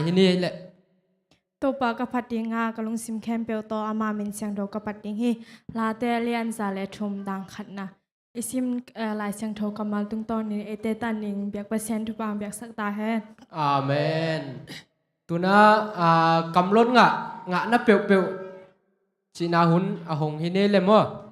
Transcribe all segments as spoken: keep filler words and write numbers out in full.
Hi ni leh. Topa ka phat ding a, ka lungsim khempeuh tawh ama min siangtho ka phat ding hi. Late lianza le thum dang khatna. I sim, eh, Lai Siangtho kammal tungtawnin eite tanin biak Pasian thupha biaksak ta hen. Amen. Tuna, ah, kamlot ngah, ngahna peuhpeuh cihna hun a hong hi ni le maw?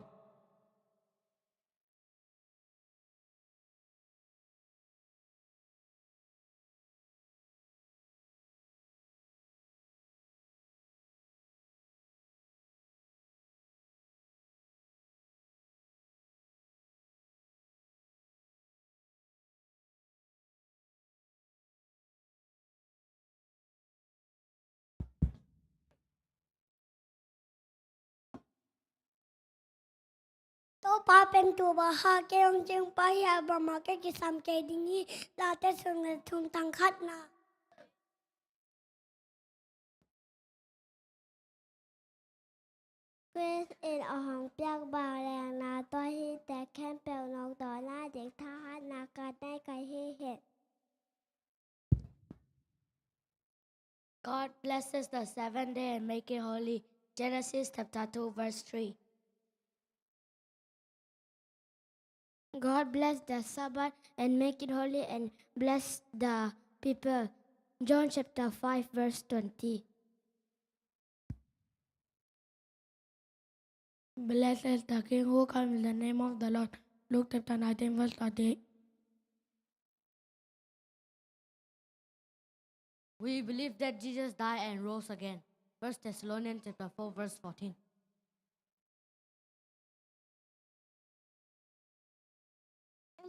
Topa pen tu baha kei hong cing pa hi a, bangmah kei kisam kei ding hi. Late sung le thum tang khatna. Khrist in a hong piak vanglianna tua hi, te khempeuh nawkdawna ding thahatna ka nei ka hi hi. God blesses the seventh day and make it holy. Genesis chapter two, verse three. God bless the Sabbath and make it holy and bless the people. John chapter five, verse twenty. Blessed is the King who comes in the name of the Lord. Luke chapter nineteen, verse thirty-eight. We believe that Jesus died and rose again. First Thessalonians chapter four, verse fourteen.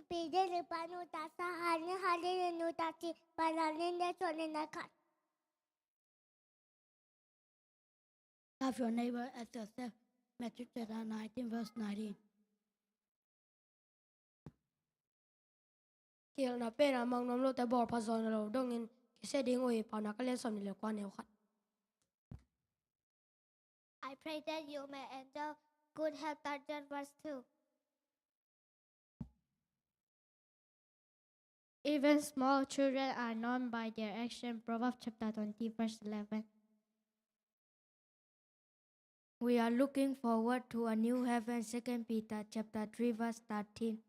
Pidili panu tasa hani halili nu tasi panalin de chonina kat. Love your neighbor as yourself. Matthew chapter nineteen, verse nineteen. Kihelna pen a mang nuam lote bawl pha zawhna lo dongin kisia ding uh hi. Paunak a lian sawm nih le kua, neu khat. I pray that you may enjoy good health, John verse two. Even small children are known by their action, Proverbs chapter twenty, verse eleven. We are looking forward to a new heaven, Second Peter chapter three, verse thirteen.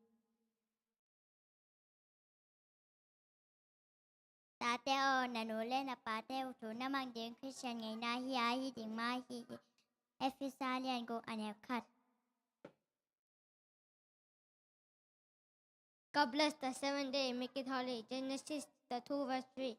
Tate aw, na nu le na pate uh thu na mang ding Khristian ngeina hi a, hi ding mah hi. Efesa lian guk, a neu khat. God bless the seventh day, make it holy. Genesis chapter two, verse three.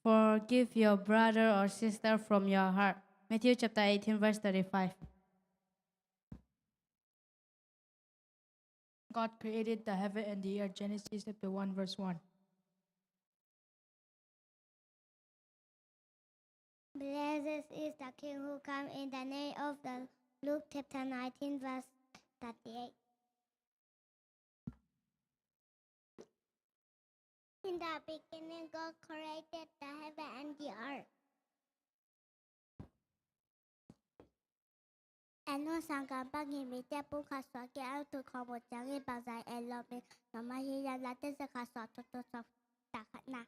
Forgive your brother or sister from your heart. Matthew chapter eighteen, verse thirty-five. God created the heaven and the earth. Genesis chapter one, verse one. Blessed is the King who comes in the name of the Lord. Luke chapter nineteen, verse thirty-eight. In the beginning, God created the heaven and the earth. En un, sangkam bang hi, mite pum khat suah kei a, tu khawm uh ciangin bangzah en lo mi, noma hi yan la, te ze khat suah, tu tu suah ta khat na.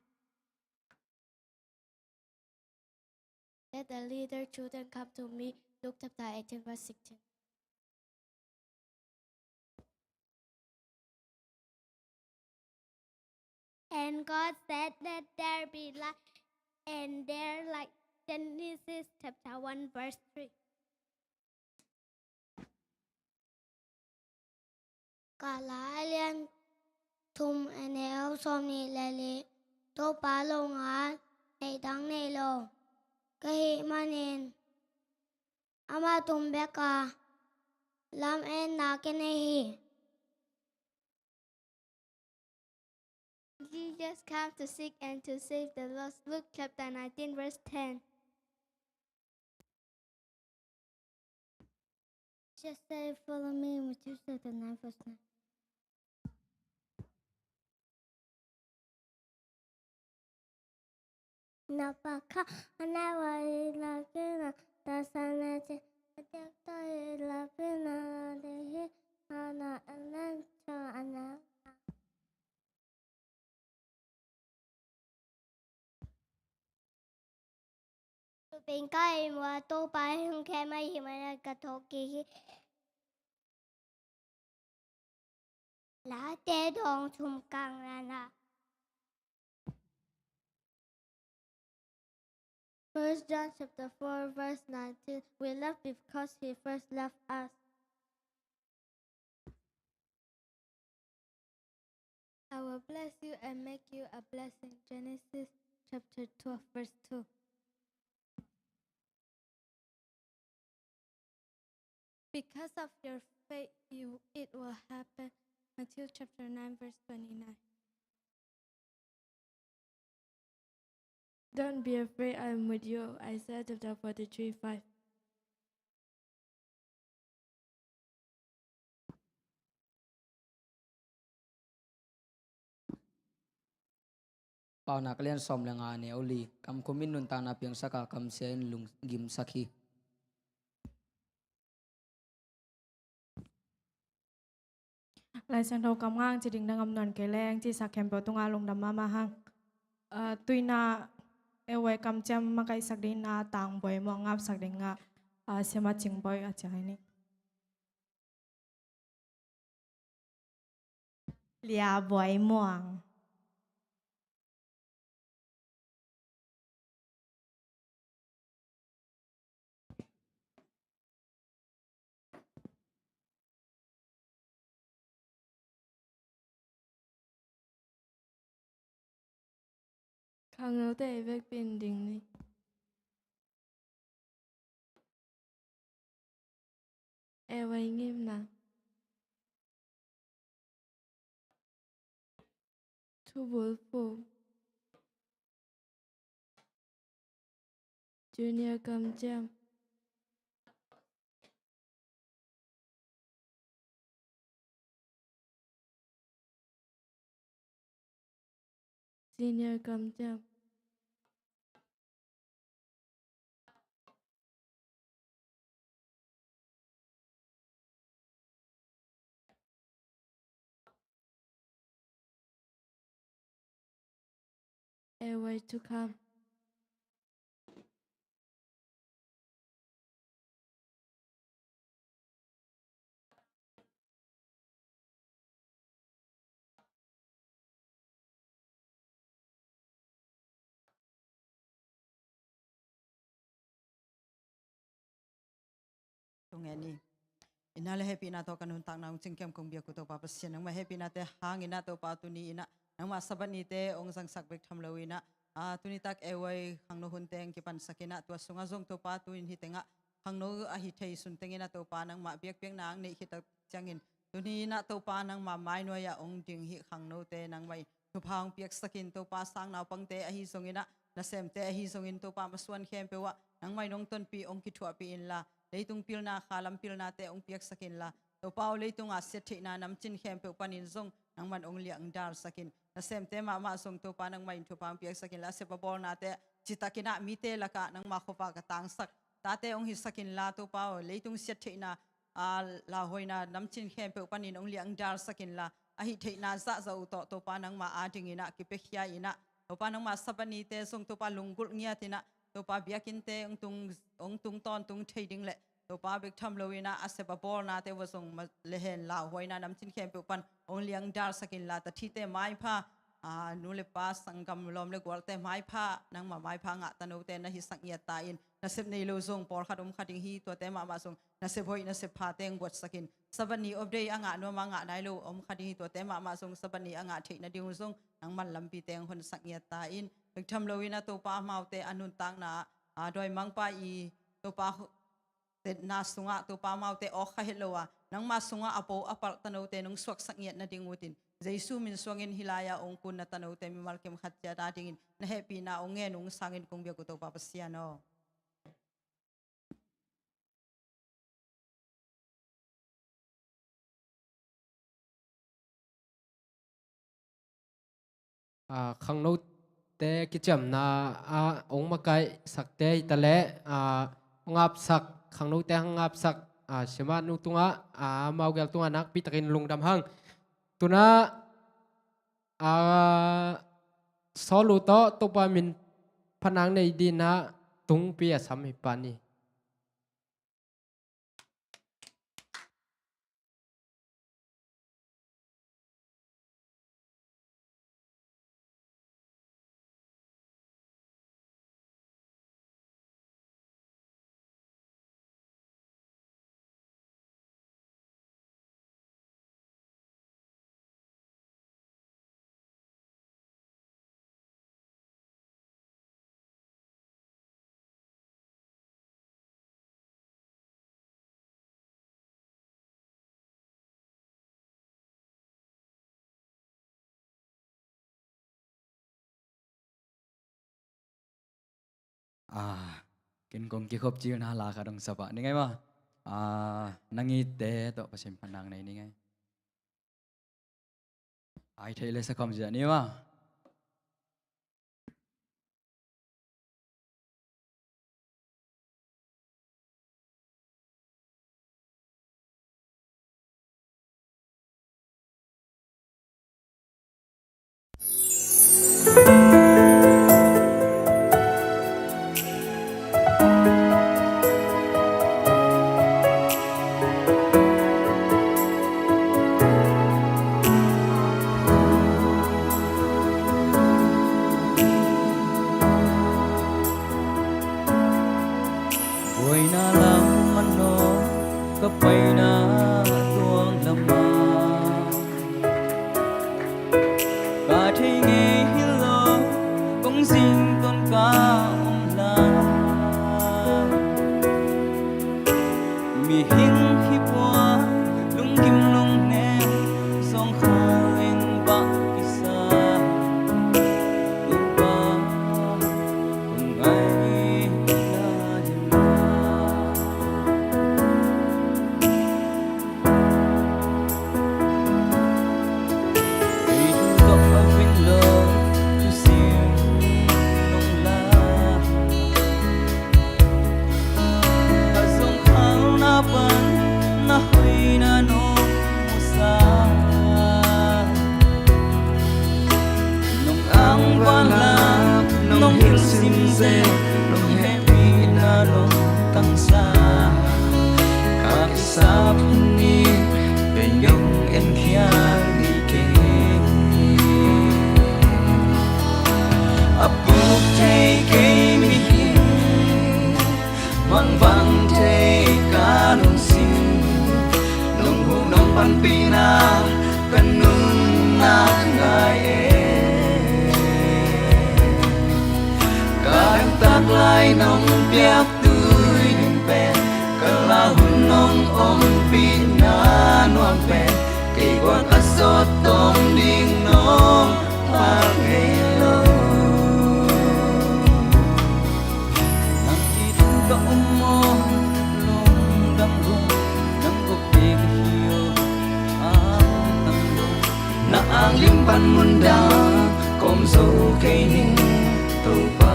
Let the little children come to me. Luke chapter eighteen, verse sixteen. And God said, "Let there be light," and there light. Genesis chapter one, verse three. Galati lian thum, a neu sawm nih le li. Topa lo ngal, neih dang nei lo ka hih manin, amah tung bek a lam-etna ka nei hi. Jesus came to seek and to save the lost. Luke chapter nineteen, verse ten. Jesus said, "Follow me," Matthew chapter nine, verse nine. Na pakha ana wa i la kina ta sa na che, a tek to i la kina de hi, ana ana cho ana. Pengkai mua Topa hong khem ahi mana ka thawk kik hi. Late dawng thum kang nana. First John chapter four verse nineteen. We love because he first loved us. I will bless you and make you a blessing. Genesis chapter twelve verse two. Because of your faith, you, it will happen. Matthew chapter nine verse twenty-nine. Don't be afraid, I am with you. Isaiah chapter forty-three five. Paunak lian sawm le nga, neu li. Kamkhum in nuntakna piangsak a, kamsia in lunggimsak hi. Lai Siangtho kam ngang ci ding na ngam nawn kei leng, ci sak khempeuh tungah lungdam mahmah hang. Ah, tu-in ah, ei vai kamciam makaihsak ding in ah, Tang Buai Muang ngapsak ding ah, ah, Siama Cing Buai a ciang hi ni. Lia Buai Muang. Khangnote i vekpi-in ding ni. Ei vai ngimna. Thubulphuh. Junior kamciam. Senior kamciam. Ei vai thukham. Tung en i. Ina le hehpihna tawh ka nuntakna hong cingkem kong biak uh Topa Pasian, nangmah hehpihnate hang in ah Topa tuni in ah nangmah Sabbath nite hong zangsak bek tham lo in ah, ah, tuni tak ei vai khangno hun teng kipansak in ah, tua sungah zong Topa tu-in hih tengah khangno ahi thei sun teng in ah Topa nangmah biakpiakna hong neih khit tak ciangin, tuni in ah Topa nangmah mainuai ah hong ding hih khangnote nangmah in thupha hong piaksak in, Topa sang naupangte ahi zongin ah, nasemte ahi zongin Topa masuan khempeuh ah nangmah in hong tonpih, hong kithuahpih inla, leitung pilna, khalam pilnate hong piaksak inla, Topa aw, leitung a siattheihna namcin khempeuh panin zong nangmah in hong liangdalsak in, nasemte mahmah zong Topa nangmah in thupha hong piaksak inla, a sep a bawlnate citak in ah mite lakah nangmah khuavak a tangsak tate hong hisak inla, Topa aw, leitung siattheihna, a, lauhuaina namcin khempeuh panin hong liangdalsak inla, a hih theihna zahzah uh tawh Topa nangmah ading in ah kipiakhia in ah, Topa nangmah Sabbath nite zong Topa lunggulh ngiat in ah, Topa biakinnte hong tung, hong tung tawntung thei ding le Topa bek tham lo in ah, a sep a bawlnate uah zong ma-, le hen lauhuaina namcin khempeuh pan hong liangdalsak inla, tathite maipha, a, nu le pa, sanggam lawm le gualte maipha, nangmah maipha ngah tanote na hisak ngiat ta in, nasep nei lo zong pawlkhat om kha ding hi, tuate mahmah zong nasep hoih nasep phate hong buatsak in, Sabbath ni off day a ngah nuam a ngah nai lo om kha ding hi, tuate mahmah zong Sabbath ni a ngah theih nading uh zong nangmah in lampite hong honsak ngiat ta in, bek tham lo in ah Topa amaute a nuntakna, a, dawimangpa i Topa hu-, tetna sungah Topa amaute awk kha het lo a, nangmah sungah a po a palh tanote nong suaksak ngiat nading uh in, Jesu min suangin hih lai-ah hong kunna tanote mimal kim khat ciat adingin na hehpihna hong ngen ung sangin kong biak uh Topa Pasian aw. A, khangnote kiciamna ah hong makaihsakte hi ta leh, a, hong apsak, khangnote hong apsak, a, siamah nu tungah, a, amau gel tungah nakpi takin lungdam hang. Tu-in ah, a, sawl uh tawh Topa min phatna nei dingin ah, tungpi a sam hi pan hi. Ah, ken kong kikhop cil na la khat hong sa pah ning ei maw. Ah, nang ite tawh Pasian phatna nei ning ei. Ai thei le sa khawm zia ni maw. Buaina lam manawh ka paina tuang lamah ka thei ngei hi lo, kong zing ton ka om lai. Mihing hi pua, lungkim lungnem, sawngkhal in bang kisa. Topa, kong ngaihna hi mah. Nong ang vanlam, nong hilh sim zel, nong hehpihna nong tangsa. Ka kisap hun in kei nong enkhia ni kei. A puk thei kei mihing, mangvang thei ka lungsim, nong huh nong panpihna ka nunna ngai e. Ka dangtak lai nong piak tui ding pen, ka la hun nong ompihna nuam pen, kei gual ka sawt tawm ding nong pha ngei lo. Nang it ka om maw, lungdam lung, nang kop te ka hi aw, ang tang lung. Na ang lim pan mun dang kawm zo kei ning Topa.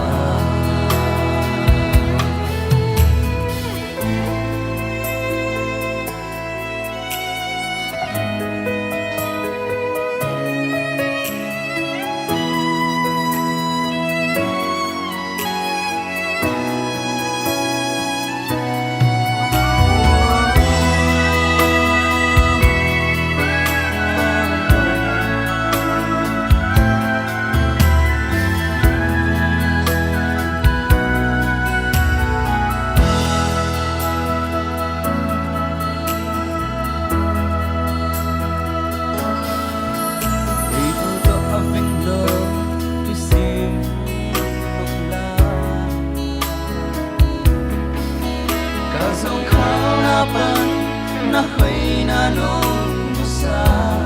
Ka zong khalna pan na hoihna nong musak.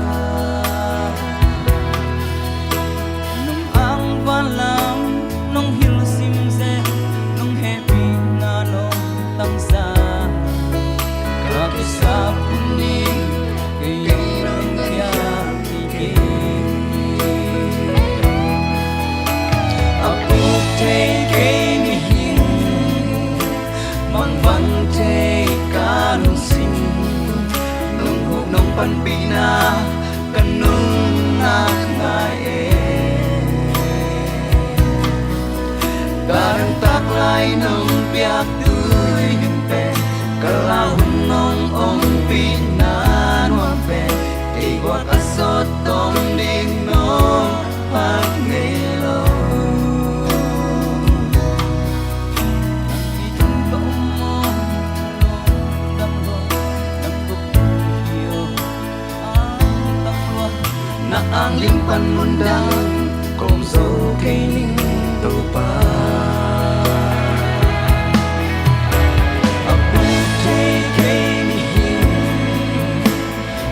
Nong ang vanlam nong hilh simzel, nong hehpihna nong tangsa. Ka kisap hun in kei nong khial kik hi. A puk thei kei mihing, mangvang thei ka lungsim, nong huh nong panpihna ka nunna ngai e. Ka dangtak lai nong piak tui ding pen, ka lau hun nong ompihna nuam pen, ei guak a sawt tawm ding nong phat ngei lo. Na angling pan mundang kong zo kei ning Topa. A puk thei kei mihing,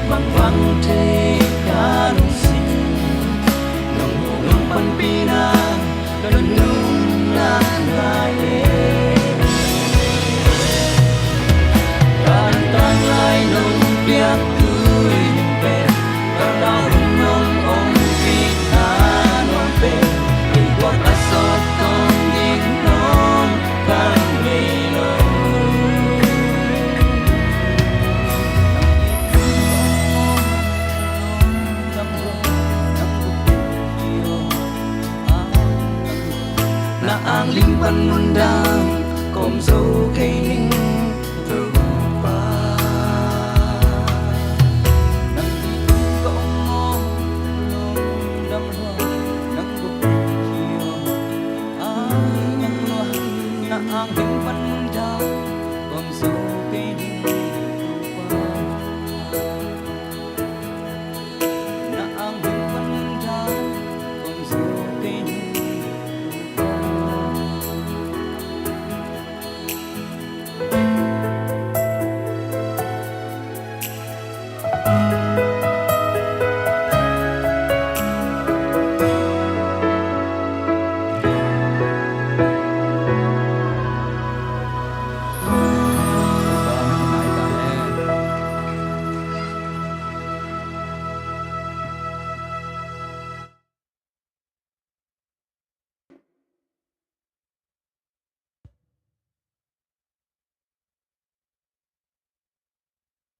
bang vang thei ka lungsim, nong, nong panpihna ka nunna ngai e. Ka antang lai nong piak tui pen, ka lau hun nong ompihna nuam pen, ei guak a sawt tawm ding nong phat ngei lo. Na angling pan mundang kong zo kei ning Topa. Nang i tung ka om maw, lungdam lua, nang gup hi aw. Ai nang lua, na angling pan mundang kong zo kei ning Topa.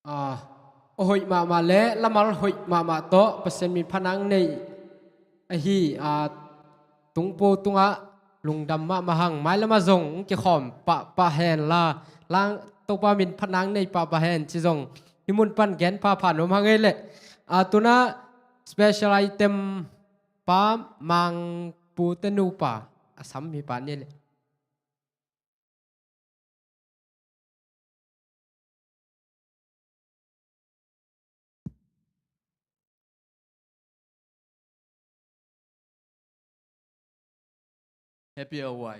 A hoih mahmah le lamal hoih mahmah tawh Pasian min phatna nei ahi a tungpo tungah lungdam mahmah hang. Mailamah zong kikhawm pahpah hen la, lang Topa min phatna nei pahpah hen ci zong hih mun pan gen phapha nuam hang ei leh. A tuna special item pa Mangpu te nupa a sam hi pa ni leh. Happy awai.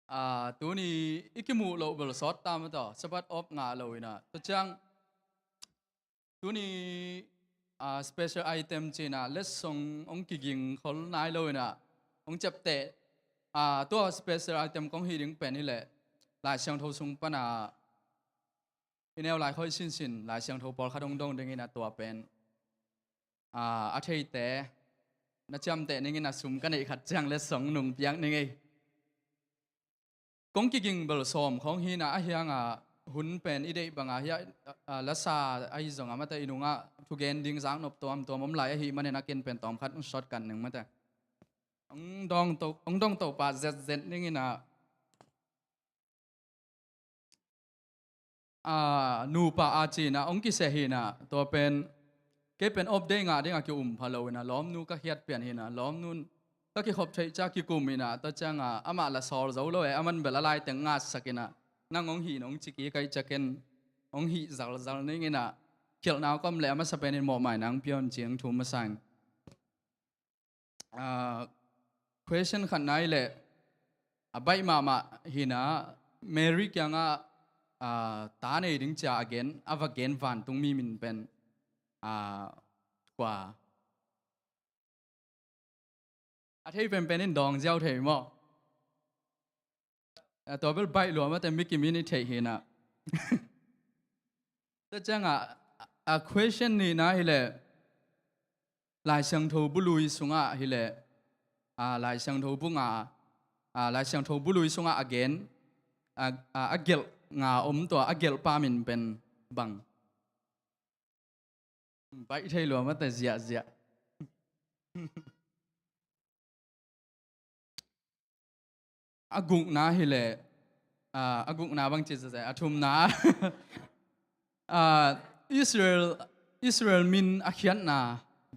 A tuni i kimuh loh bel sawt ta mataw, Sabbath off ngah lo inah. Tua ciang tuni a special item cinah letsong hong kiging khol nai lo inah hong ciapteh. A tua special item kong hih ding pen hileh Lai Siangtho sung panah i neu lai khoi sinsin Lai Siangtho pawlkhat hong dong dingin a tua pen a a theite na ciamteh ningin a sum ka neih khat ciang letsong nung piak ning ei. Kong kiging bel sawm khawng hinah a hiangah hun pen i deih bangah hiah a lasa ahi zongah mate i nungah thugen ding zaknop tuamtuam om lai ahih manin a kin pen tawmkhat hong shortcut ning mate. Hong dongto hong dongto pah zetzet ninginah a nupa a cinah hong kiseh hinah tua pen kei pen off day ngah dingah ki-um pha lo inah lawmnu ka khiat pian hinah lawmnu in ka kikhop theih ciah kikum inah tua ciangah amah la sawl zo lo e, aman bel a laiteng ngatsak inah nang hong hih nong ci kik aih ciah ken hong hih zalzal ninginah khialhna kawm le a masa penin mawhmai nang pion ci hong thum masa in. A question khat nai leh a baih mahmah hinah Mary kiangah a ta nei ding cia a gen a va gen vantungmi min pen a kua a thei penpen in dawng ziau thei maw? A tua bel baih lua mate mikim in i theih hinah. Tua ciangah a question nihna hileh Lai Siangtho bu lui sungah hileh a Lai Siangtho bu nga a Lai Siangtho bu lui sungah a gen a a gelh nga om tua a gelh pa min pen bang? Baih thei lua mate ziahziah. a gukna hi leh, ah, a gukna bang ci zazai, a thumna, ah, Israel, Israel min a khiatna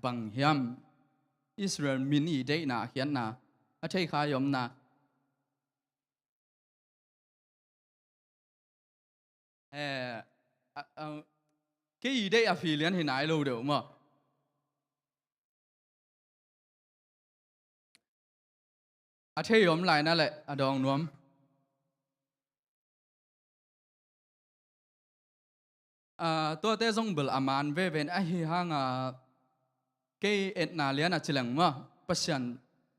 bang hiam? Israel min i deihna a khiatna a thei kha i omna. Eh, a, a, kei i deih a filian hi nai lo deuh maw? A thei om lai na leh a dawng nuam. Ah, tuate zong bel a man veve in ahi hanga kei etna lian a ci leng maw, Pasian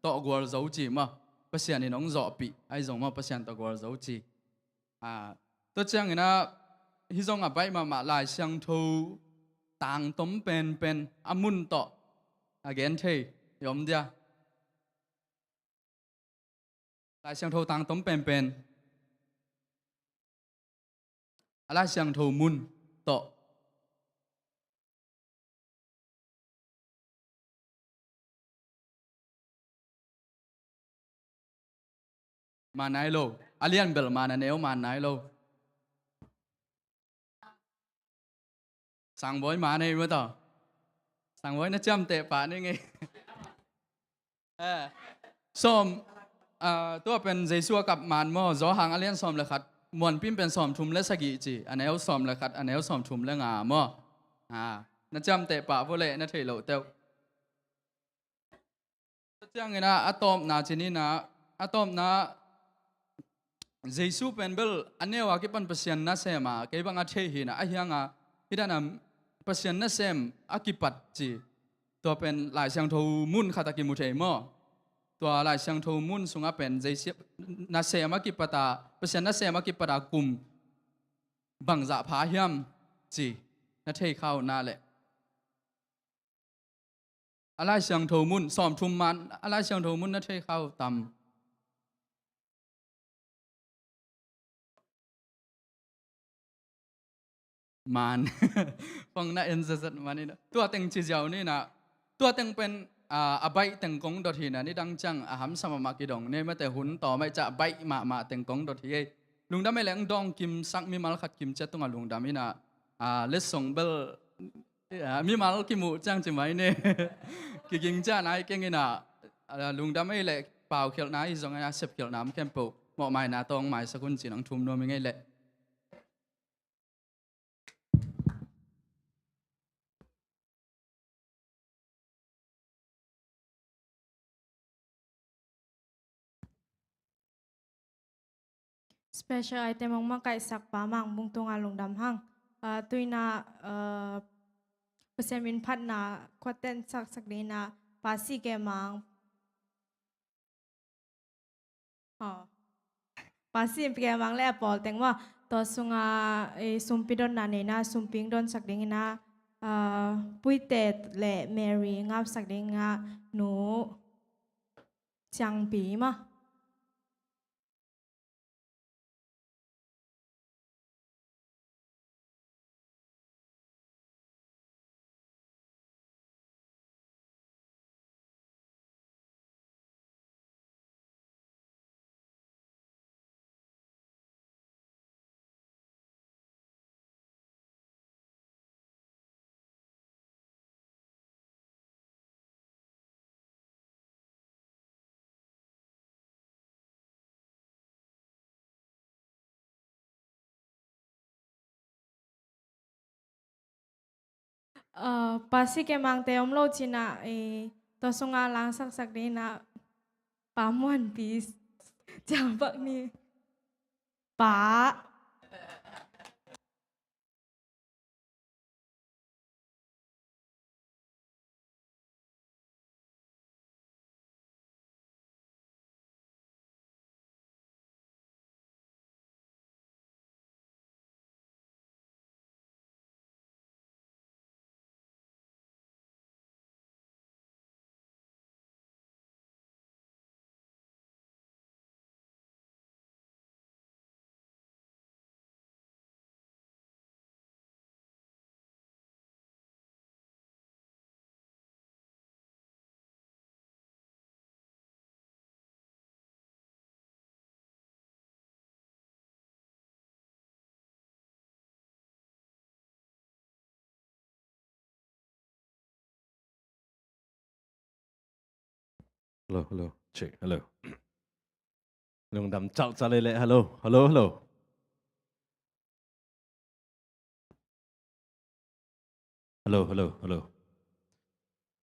tawh gualzo ci maw, Pasian in hong zawhpih ahi zong maw, Pasian tawh gualzo ci. Ah, tua ciangin ah hih zong a baih mahmah Lai Siangtho tangtom penpen a mun tawh a gen thei i om dia. Lai Siangtho tangtom penpen a Lai Siangtho mun tawh man nai lo. A lian bel man, a neu man nai lo. Sangbawi man ei maw taw. Sangbawi na ciamteh pah ni ngei. Eh, sawm, ah, tua pen Jesu a kap man maw, Johan a lian sawm le khat, muanpim pen sawm thum le sagih ci, a neu sawm le khat, a neu sawm thum le nga maw. Ah, na ciamteh pah vua leh na theih loh teuh. Tua ciangin ah a tawpna ci ni na, a tawpna Jesu pen bel a neu a kipan Pasian nasem a, kei bang a thei hi na, a hiang a, hi dan a Pasian nasem a kipat ci. Tua pen Lai Siangtho mun khat a kimu thei maw? Tua Lai Siangtho mun sungah pen Jesu nasem a kipat a, Pasian nasem a kipat a kum bangzah pha hiam ci na thei kha uh na leh. A Lai Siangtho mun, sawm thum man, a Lai Siangtho mun na thei kha uh tam. Man. Pang na en zazat man in. Tua teng ci ziau ni na. Tua teng pen, ah, a baih teng kong dot hi na, nidang ciang a hamsa mahmah kidong. Ni mate hun tawm ai ca baih mahmah teng kong dot hi ei. Lungdam ei leng dawng kimsak mimal khat kim ciat tungah lungdam hi na. Ah, letsong bel, ah, mimal kimuh ciang ci mai ni. Kiging ciang nai keng hi na. Ah, lungdam ei leh paukhialhna hi zong a sepkhialhna om khempeuh mawhmaina tawng maisak un ci nang thum nuam hi ngei leh. Special item hong makaihsak Pa Mang Bung Tung a lungdam hang. Ah, tuina, ah, Pasian min phatna khuaten saksak dingin ah Pa Si Ke Mang. Aw. Pa Si Ke Mang le a pawl teng maw. Tua sungah, eh, sumpi dotna neina, sumpi hong donsak dingin ah, ah, Puite le Mary ngapsak dingin ah Nu Ciangpi maw. Ah, Pa Si Ke Mangte om lo cin ah, eh, tua sungah langsaksak dingin ah Pa Muan Pi Ciang Pak ni. Pa. Hello, hello. Check, hello. Lungdam chalchal ei leh. Hello, hello, hello. Hello, hello, hello.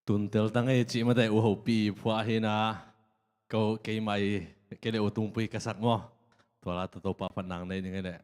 Tun teltang ei cih mate, U Hopi phuah hi na. Ko, keimah i, kei le U Tungpui ka sak maw. Tua la tawh Topa phatna nei ning ei leh.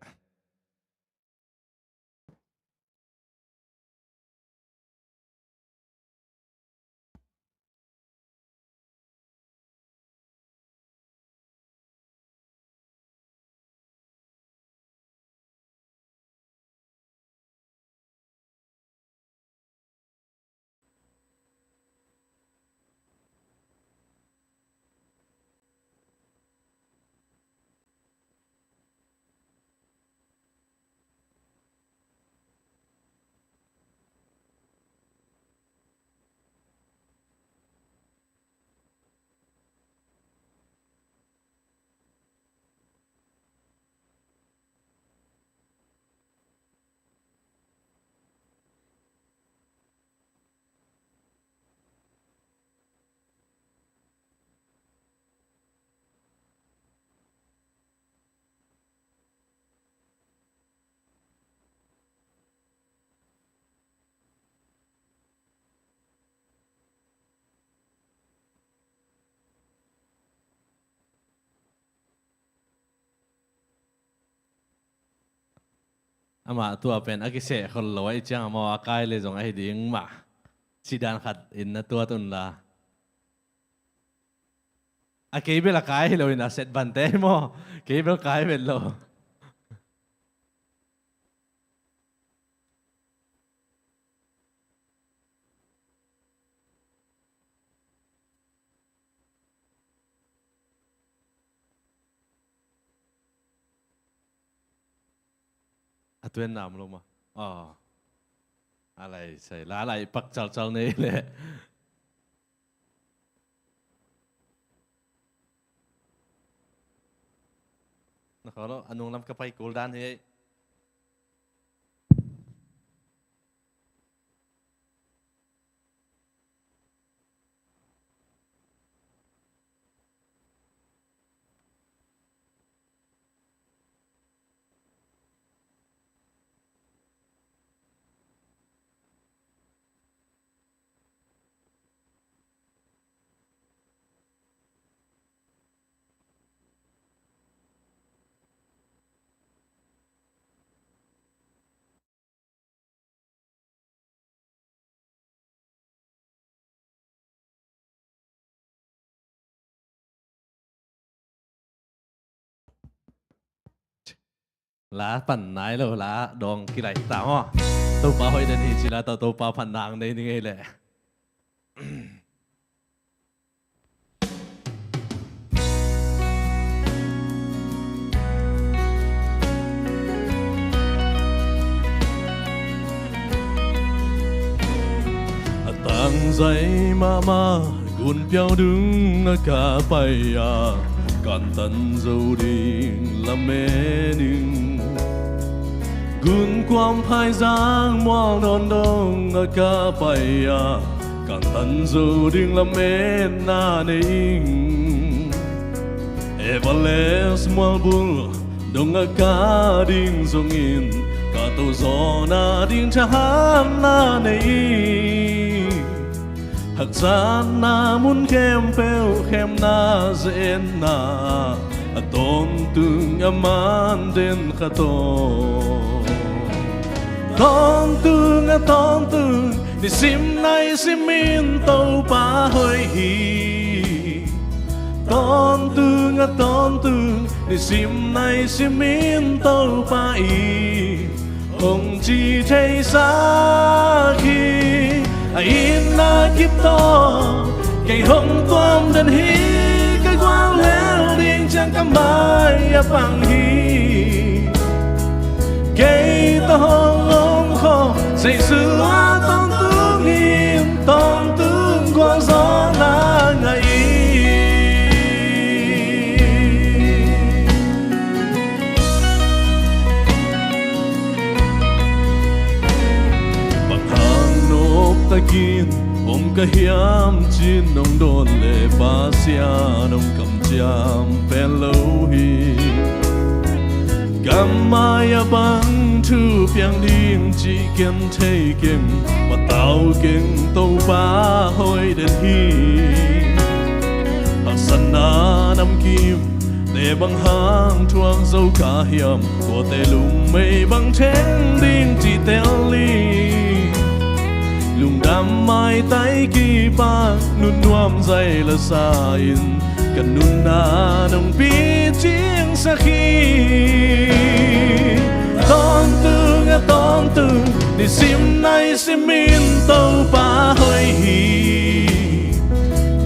Amah tua pen a kiseh khol lo ahih ciang amah a kai le zong ahi ding mah. Cidan khat in na tuat un la. A kei bel a kai hi lo in a set bante maw. Kei bel kai bel lo. A tuan nam lo ma. Aw. A lai sai la lai pak chalchal nei le. Na kholo a nung lam ka pai kul dan hi. La pan nai lo, la dawng kilai ta maw. Topa hoih den hi ci la tawh Topa phan nang nei ning ei leh. A tangzai mahmah gunpiau dung a ka pai a, kantan zo ding lamen ing. Gunkuam phaizang mual nawn dong a ka pai a, kantan zo ding lametna nei ing. Everest mualbul dong a ka ding zongin, ka to zawhna ding thahatna nei ing. Haksatna mun khempeuh khemna zenna, a tawntung a man den khat aw. Tawntung a tawntung, nisim nai simin Topa hoih hi. Tawntung a tawntung, nisim nai simin Topa i hong ci theisak hi. A itna kip tawh kei hong tuam den hi. Ka gual lel ding ciang ka mai a pang hi. Kei tawh hong om khawm Jesu a tawntung in, tawntung gualzawhna ngah hi. Bang hang noptakin om Ka hiam cin nong dawn le Pasian hong kamciam pen lo hi. Ka mai a bang thu piang ding cih ken thei keng, patau keng, Topa hoih den hi. Haksatna namkim te bang hang thuak zo ka hiam, tuate lungmei bang theng ding cih tel hi. Lungdam maitai kip a, nunnuam zai la sa in, ka nunna nong picing sak hi. Tawntung a tawntung, nisim naisim in Topa hoih hi.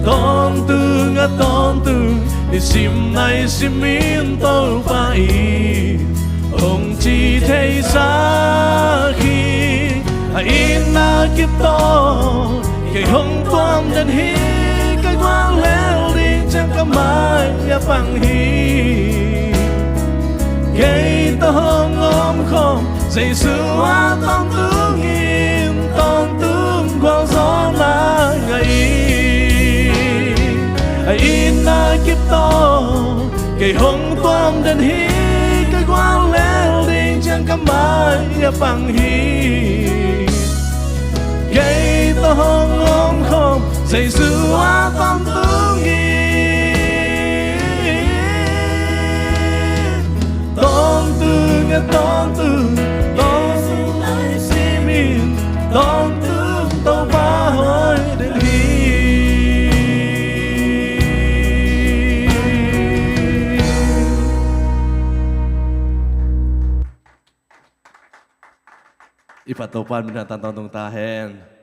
Tawntung a tawntung, nisim naisim in Topa in hong ci thei sak hi. A itna kip tawh kei hong tuam den hi. Ka guallel ding ciang ka mai a pang hi. Kei tawh hong omkhawm Jesu a tawntung in, tawntung gualzawhna ngah hi. A itna kip tawh kei hong tuam den hi. Ka guallel ding ciang ka mai a pang hi. Kei tawh hong omkhawm Jesu a tawntung in. Tawntung a tawntung, tawntung naisim in, tawntung Topa hoih den hi. I Pha Topa min thang tan tawntung ta hen.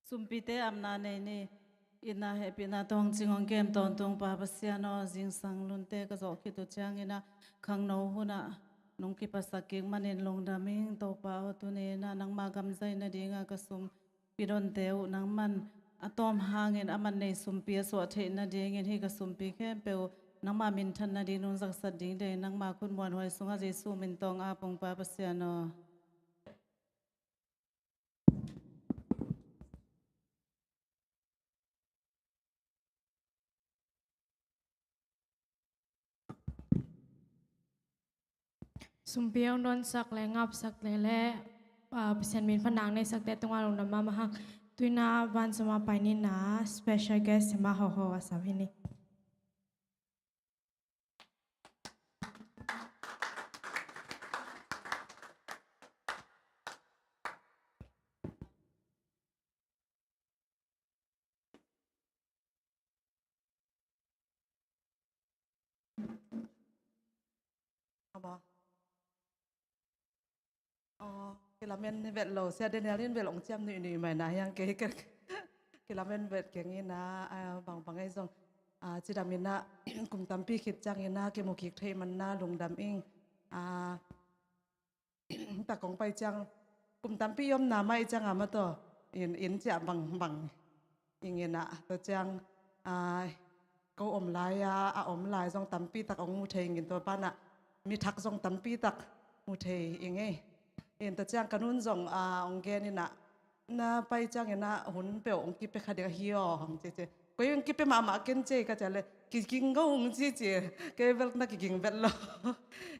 Sumpite amna nei ni. Itna hehpihna tawh hong cing hong kem tawntung Pa Pasian aw, zingsang lunte ka zawh khit uh ciangin ah khangno hunah nong kipatsak kik manin lungdam ing. Topa aw, tuni in ah nangma gam zai nadinga ka sumpi donte uh nangman a tawm hangin a man nei sumpi a suah theih nadingin hih ka sumpi khempeuh uh nangma minthan nading nong zaksat ding dei, nangma khut muanhuai sungah Jesu min tawh ap ung Pa Pasian aw. Sumpi hong donsak le ngapsak le le, ah, Pasian min phatna hong neisakte tungah lungdam mahmah hang. Tu-in ah van sungah pai ni in ah special guest hi mah, Hoho a sam hi ni. Aw, kilamen vet lo, Sia Daniel in vel ong ciam nuihnuih mai na hiang kei, kei kilamen vet keng in ah, bangbang ei zong, ah, cidam in ah, kum tampi khit ciang in ah kimu kik theih man na lungdam ing. Ah, tak kong pai ciang kum tampi i omna mah i ciang a mah tawh in, in ciah bangbang ing in ah, tua ciang, ah, ko om lai a, a om lai zong tampi tak ong mu thei ing in, tua pan ah mi thak zong tampi tak mu thei ing ei. In tua ciang ka nu'n zong, ah, ong gen in ah, na pai ciang in ah hun peuh ong kipia kha ding ahi aw hong ci ci. Koi ong kipia mahmah ken ci ka ci a le, kiging ngau ong ci ci. Kei bel na kiging vet lo.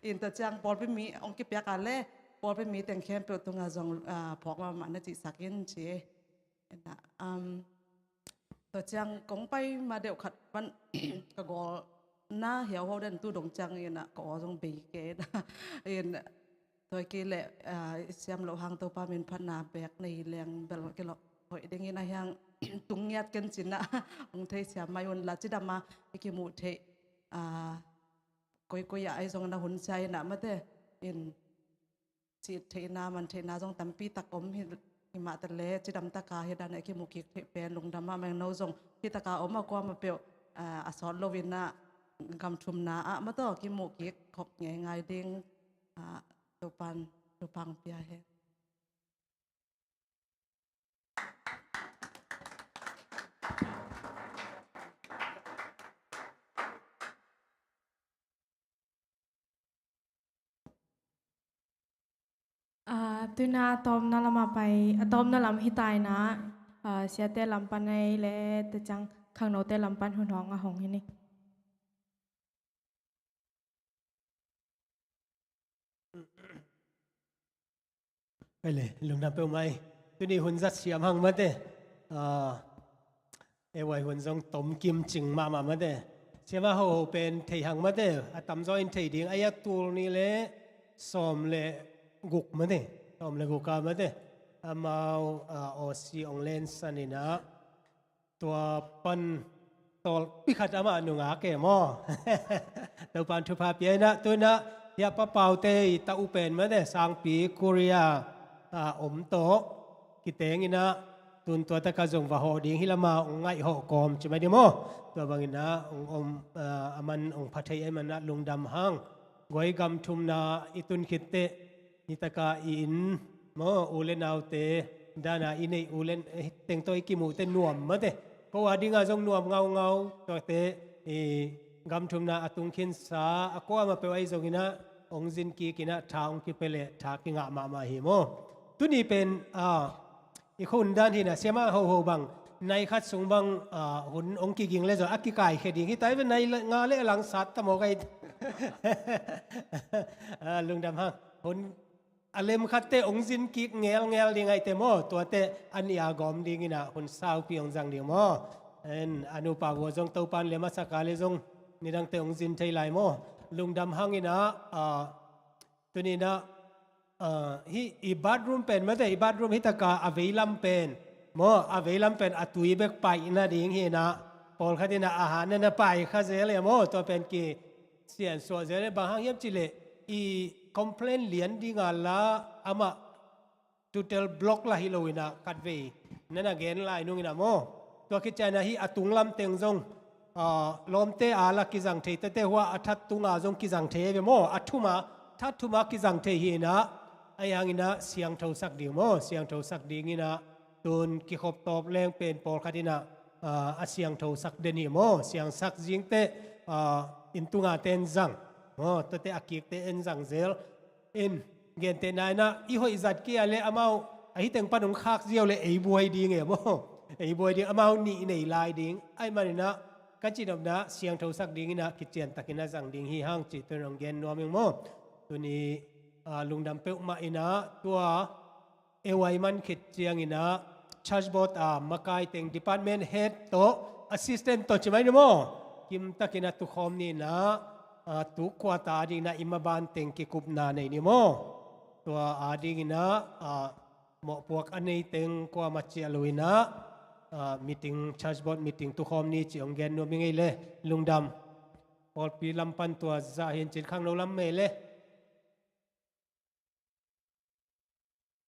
In tua ciang pawlpi mi ong kipia ka le, pawlpi mi teng khempeuh tungah zong, ah, phawk mahmah na cihsak in ci. In ah, um, tua ciang kong pai ma deuh khat pan ka gawl na hiau ho den tu dong ciang in ah ka aw zong bei kei in ah. In tua kei leh, ah, siam loh hang Topa min phatna bek nei leng bel kilawh hoih ding in ah hiang tung ngiat ken cin ah hong theisiam mai un la, cidam a i kimuh theih, ah, koikoi ah ei zong na hun sia in ah mate in cih theihna man theihna zong tampi tak om hi, hi mah ta le cidam taka hi dan a i kimu kik theih pen lungdam mahmah ing. No zong hi taka om a, kuamah peuh, ah, a sawt lo in ah gam thumna ah mataw kimuh kik khop ngeingai ding, ah, Topan thupha pia hen. Ah, tu-in ah a tawpna lamah pai, a tawpna lam hi ta in ah, ah, siate lam pan ei le te ciang khangnote lam pan hun hawng a hong hi ni. Ei le, lungdam peuhmah ei. Tuni hun zat siam hang mate. Ah, ei vai hun zong tom kim cing mahmah mate. Siama hoho pen thei hang mate. A tamzaw in thei ding. Ei a tul nih le sawm le guk mate. Sawm le guk a mate. Amau, ah, Aussie ong lensan in ah. Tua pan tawlpi khat amah nungak e maw. Topan thupha pia in ah, tu-in ah, hia papaute i ta uh pen mate, sangpi Korea, ah, om tawh. Kiteng in ah, tun tua takah zong va hawh ding hi lama, ong ngaih hawh kawm ci mai ding maw. Tua bangin ah, ong om, ah, aman ong pha thei ei man ah lungdam hang. Guai gam thumna i tun khit teh, Hi takah i inn maw, u le naute dana i neih u le, eh, teng tawh i kimuhte nuam mate. Ko a dinga zong nuam ngaungau, tuate, eh, gam thumna a tung khinsa, a kuamah peuh ahi zongin ah, ong zin kik in ah, tha ong kipia leh, tha kingah mahmah hi maw. Tuni pen, ah, i khun dan hi in ah, siama hoho bang, nai khat sung bang, ah, hun ong kiging le zong, a kikaikhia ding hi ta, i ve nai nga le a langsat ta maw kai. Ah, lungdam hang. Hun a lem khatte ong zin kik ngelngel ding ahi teh maw, tuate a nih a gawm dingin ah hun saupi ong zang ding maw. En, a nupa vua zong Topan lem a sak a le zong nidangte ong zin thei lai maw. Lungdam hangin ah, ah, tuni in ah, ah, hih i bathroom pen mate, i bathroom hi takah a veilam pen maw, a veilam pen a tui bek paih nading hi in ah, pawlkhat in ah a han na na paih kha zel e maw, tua pen ki siansuah zel e, bang hang hiam cih leh i complain lian ding a la amah total block la hi lo in ah khatvei na na gen lai nung in ah maw. Tua khit ciangin ah hih a tunglam teng zong, ah, lawmte a la kizang thei tete hua a that tunga zong kizang thei ve maw. A thuma, that thuma kizang thei hi in ah, ahi hangin ah siangthosak ding maw, siangthosak dingin ah tun kikhop tawp leng pen pawlkhat in ah, ah, a siangthosak den hi maw, siangsak zingte, ah, inn tunga ten zang maw, tuate a kikte en zang zel. In, gentehna in ah, i hoih zat kei a le amau, ahi teng pan hong khak ziau le ei buai ding e maw. Ei buai ding, amau nih nei lai ding. Ahi manin ah, ka cihnopna, siangthosak dingin ah, kiciantakin a zang ding hi hang cih tun hong gen nuam ing maw. Tuni, ah, lungdam peuhmah in ah, tua, A Y man khit ciangin ah, church board a makai teng department head tawh, assistant tawh ci mai ni maw. Kimtakin a tukhawm ni in ah, ah, tu quarter a dingin ah i maban teng kikupna nei ni maw. Tua a dingin ah, ah, mawhpuak a nei teng kuamah ciah lo in ah, ah, meeting, church board meeting tukhawm ni ci hong gen nuam ing ei le, lungdam. Pawlpi lam pan tua zah hi in cin khangno lam mei le.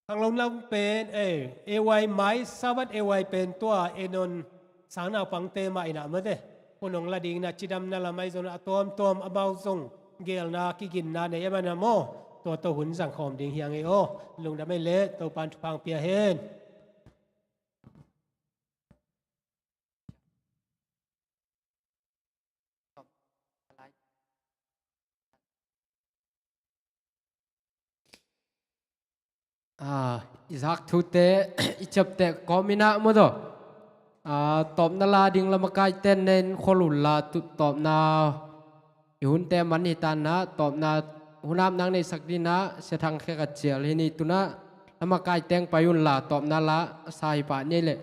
Khanglo lam pen, eh, A Y mai, Sabbath A Y pen tua, eh, non, sang naupangte mah in ah mate. Hun hong la dingin ah cidamna lam ahi zongin ah a tuamtuam amau zong gelna kiginna nei a man ah maw. Tua tawh hun zang khawm ding hi hang ei aw. Lungdam ei le, Topan thupha pia hen. Ah, i zak thute, i ciapteh kawm in ah maw taw. Ah, tawpna la ding lamakaite nen khol un la, tu tawpna i hunte man hi ta in ah, tawpna hun ap nang neihsak dingin ah, Sia Thang Khek a cial hi ni, tu in ah lamakaite hong pai un la, tawpna la a sa hi pah ni ei le.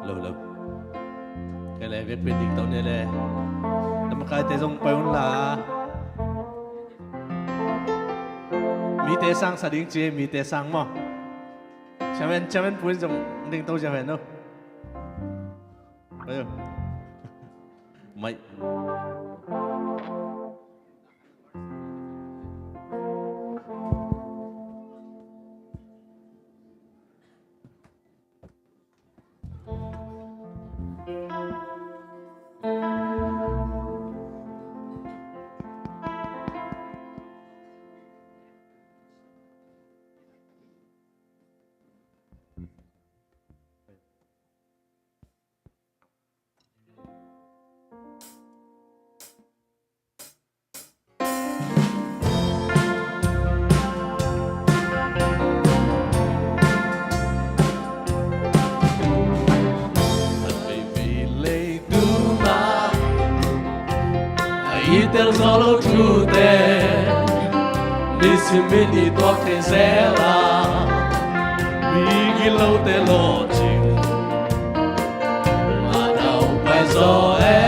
Lo, lo. Kei le, vekpi ding to ne le. Lamakaite zong pai un la. Mite sang sa ding ci, mite sang maw. Chairman, chairman pu in zong ding to, chairman, no? Ayo. Mai. I tel zo lo thute, nisim in i tuak thei zel a, mi gilote lawhcing a dau pai zaw e.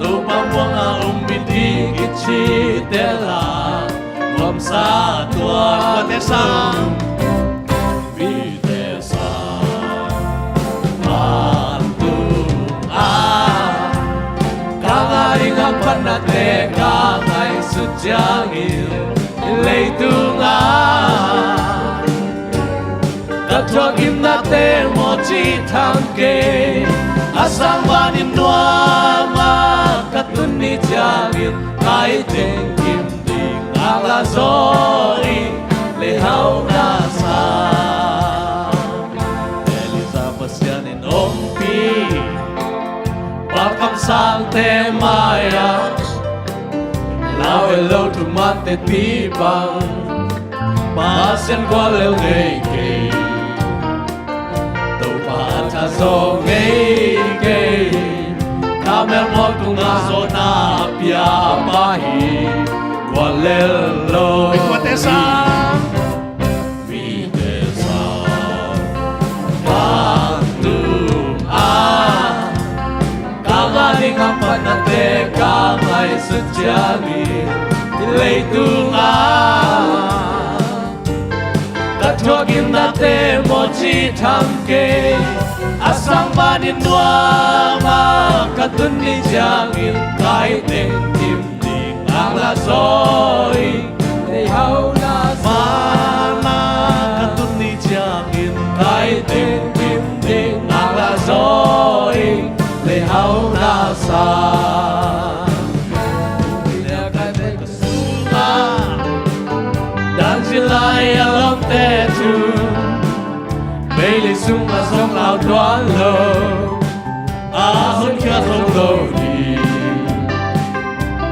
Topa muang a um mite kici tel a, nuamsa tuak, mite sang, mite sang, vantung a ka ngah ding hamphatnate ka ngaihsut ciangin, leitung a ka thuak gimnate mawh ci thang kei. A sang van in nuam a ka tun ni ciangin, kai teng kim ding ngaklah zaw ing, leihau na sa. Elijah Pasian in ompih, pa kamsangte mai-ah lau el lo thumaante pih bang, Pasian guallel ngei kei, Topa a thazaw ngei kei. Kamel mawk tungah zawhna a pia pa hi, guallel lo. Mite sang, mite sang, vantung a ka ngah ding hamphatnate ka ngaihsut ciangin, leitung a ka thuak gimnate mawh ci thang kei. A sang van in nuam a ka tun ni ciangin, kai teng kim ding ngaklah zaw ing, leihau na sa. Van a ka tun ni ciangin, kai teng kim ding ngaklah zaw ing, leihau na sa. Tua ka sungah dan zin lai a lawmte thu, meili sungah zong lau tuan lo, a honkhia zo lo ding,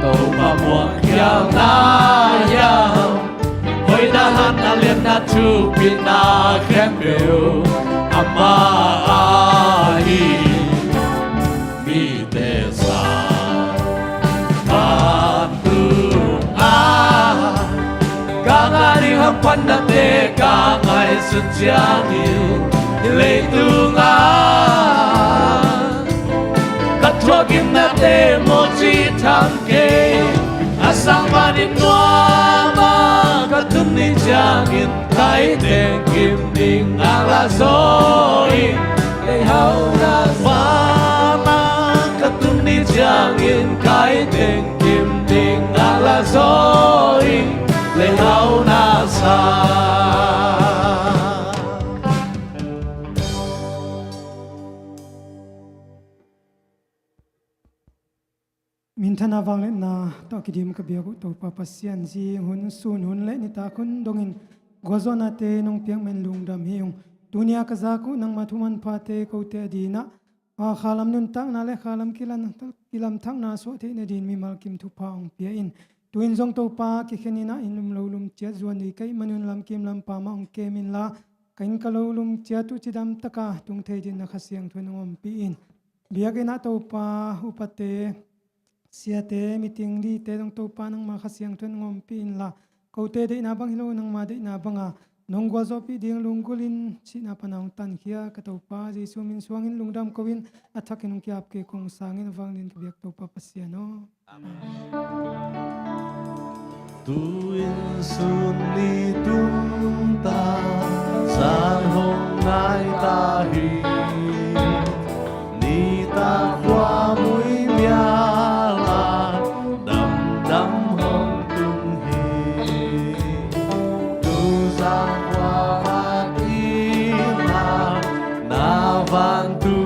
Topa muang khialhna hiam, hoihna, hatna, liatna, thupina khempeuh ama ahi. Mite sang, vantung a ka ngah ding hamphatnate ka ngaihsut ciangin, leitung a ka thuak gimnate mawh ci thang kei. A sang van in nuam a ka tun ni ciangin, kai teng kim ding ngaklah zaw ing, leihau na sa. Van a ka tun ni ciangin, kai teng kim ding ngaklah zaw ing, leihau na sa. Minthanna vangliatna tawh kidim ka biak uh Topa Pasian, zing hun, sun, hun le nitak hun dongin gualzawhnate nong piak man lungdam hi ung. Tuni-a ka zak uh nangma thu manphate kote adingin ah, a, khalam nuntakna le khalam kilam, kilamthakna suah theih nadingin mimal kim thupha hong pia in. Tu-in zong Topa, kikhen in ah inn um lo lum ciat zuan ding ka hih manun lamkim lampam ah hong kem inla, ka inn ka lo lum ciat uh cidam takin tung thei dingin na Kha Siangtho in hong ompih in. Biakinn ah Topa, upate, siate, meeting leader-te zong Topa nangma Kha Siangtho in hong ompih inla, kote deihna bang hi lo, nangma deihna banga nong gualzawhpih ding lunggulhin sihna pana hong tankhia ka Topa Jesu min suangin lungdam ko-in, a thakin hong ki-ap kei kong sangin a vanglian ka biak Topa Pasian aw. Amen. Tu-in sun ni tung ta, San hong nai ta hi. Nitak khua muimial ah damdam hong tung hi. Tuzan khua khat in ah na vantu